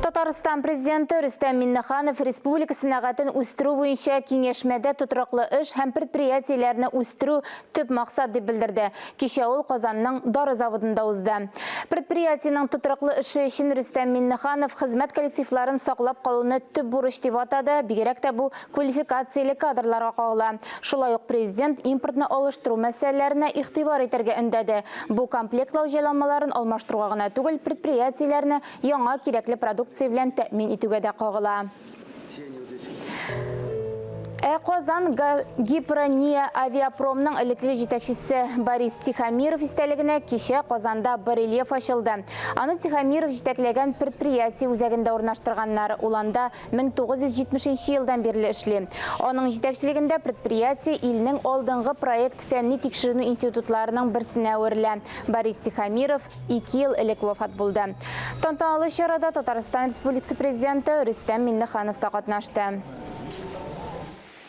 Татарстан Президенты Рөстәм Миннеханов республика сәнәгатен үстерү буенча киңәшмәдә тотрыклы эш һәм предприятиеләрне үстерү төп максат дип белдерде. Кичә ул Казанның дары заводында узды. Предприятиенең тотрыклы эше өчен Рөстәм Миннеханов хезмәт коллективларын саклап калуны төп бурыч дип атады, бигрәк тә бу квалификацияле кадрларга кагыла. Шулай ук Президент импортны алыштыру мәсьәләләренә игътибар итәргә өндәде. Бу комплектлау җайланмаларын алмаштыруга гына түгел, предприятиеләрне яңа кирәкле продукция белән тәэмин итүгә дә кагыла. Ә Казан Гипрония авиапромның элеккеге җитәкчесе Борис Тихомиров истәлегенә кичә Казанда барельеф ачылды. Аны Тихомиров җитәкләгән предприятие үзәгендә урнаштырганнар. Ул анда 1970 нче елдан бирле эшли. Аның җитәкчелегендә предприятие илнең алдынгы проект фәнни-тикшеренү институтларының берсенә әверелә. Борис Тихомиров ике ел элек вафат булды. Тантаналы чарада Татарстан Республикасы Президенты Рөстәм Миңнеханов та катнашты.